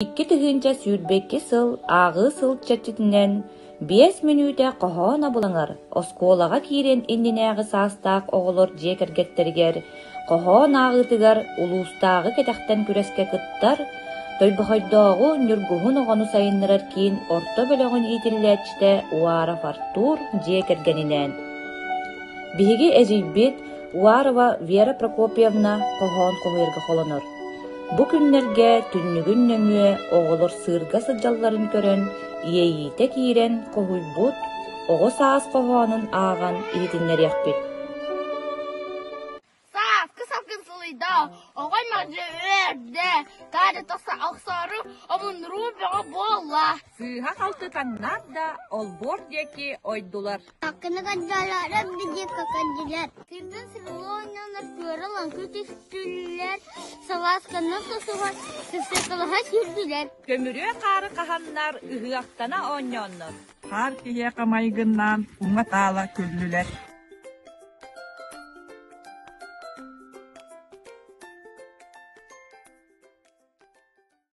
2022 сыл ааҕыы сыл чэрчитинэн 5 мүнүүтэ хоһоон абылаҥар оскуолаҕа киириэн иннинээҕи саастаах оҕолор дьиэ кэргэттэригэр хоһоон ааҕыытыгар улуустааҕы кэтэхтэн күрэскэ кыттар Тойбохойдооҕу Ньургуһун оҕону сайыннарар киин орто бөлөҕүн иитиллээччитэ Уаров Артур дьиэ кэргэнинээн Биһиги эдьиийбит Уарова Вера Прокопьевна хоһоон хоһуйарга холонор. Бу күннэргэ түннүгүн нөҥүө оҕолор сыырга сылдьалларын көрөн, иэйиитэ киирэн хоһуйбут оҕо саас хоһоонун ааҕан иһитиннэриэхпит. Сааскы салгын сылыйда, оҕо аймах дьэ үөрдэ, таайда тахса охсоору омуннуруу бөҕө буолла. Сыыһа-халты таҥнаат да, олбуор диэки ойдулар. Аккыны каддалара биди какадилер. Сирден сырылы ойнанар күөрэ лаҥкы түстүлэр, салаасканнан сосуһан сысыкалаһа сүүрдүлэр. Көмүрүө хаары хаһаннар, ыһыахтана оонньооннор. Хаар киһиэхэ майгыннаан уҥа-таала күллүлэр.